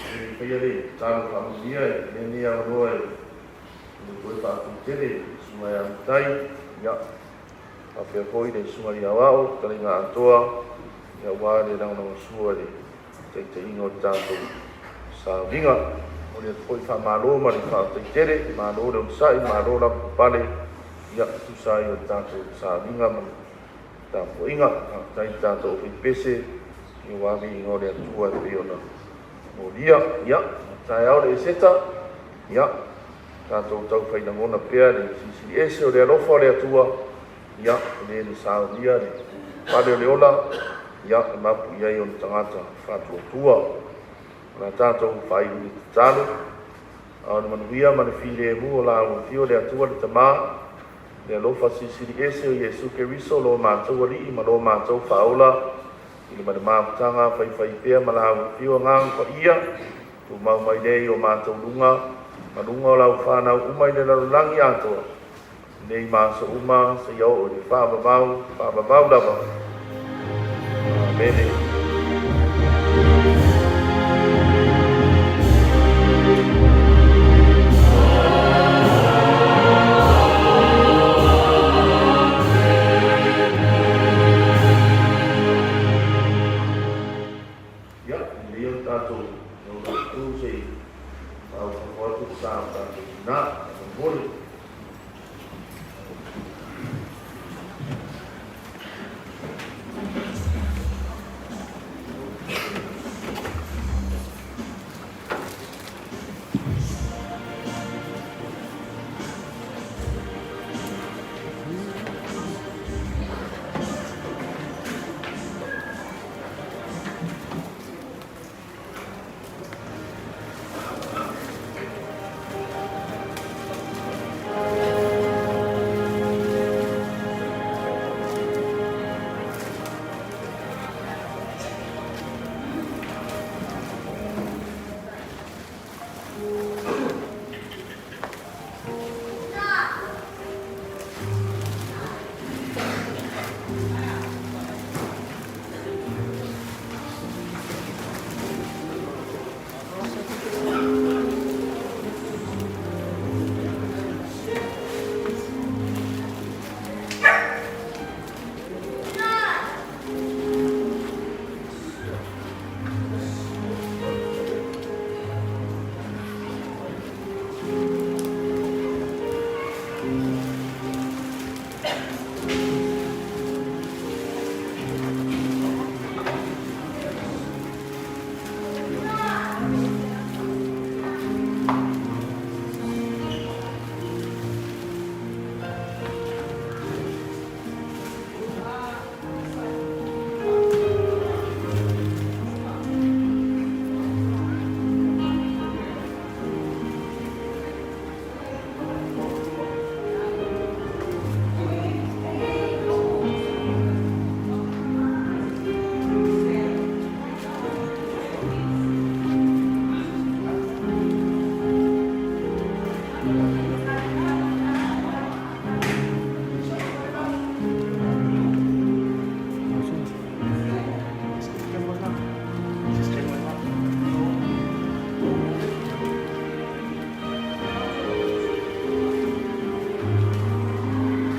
E faia le tatalo faamanuia i lenei avanoa e le toe faatutele i le Susuga ia Mitai, ia, faapea foi le Susuga i Aoao, Fetalaiga Atoa, ia, aua le lagolagosua i le taitaiga o le tatou sauniga. Momoli atu foi le faamalo ma le faafetai tele, malo le onosai, malo lavapapale, ia, e tusa ai o le tatou sauniga ma le tapuaiga. Faafetai i le tatou aufaipese, ia, aua viiga o le Atua e pei ona molia. Ia, taeao le Eseta, ia, tatou taufai lagona pea le silisili ese o le alofa o le Atua, ia, e le na saunia le fale o le ola, ia, e mapu i ai ona tagata faatuatua. O la tatou faaiu i le tatalo, a o le manuia ma le filemu o la afio le Atua le Tama, le alofa silisili ese o Iesu Keriso lo matou Alii ma lo matou Faaola, i le ma le mafutaga faifaipea ma la afio Agaga Paia, tumau mai lea i o matou luga, ma luga o lau whānau uma i le lalolagi atoa. Nei ma aso uma seia oo i le faavavau, faavavau lava. Amene.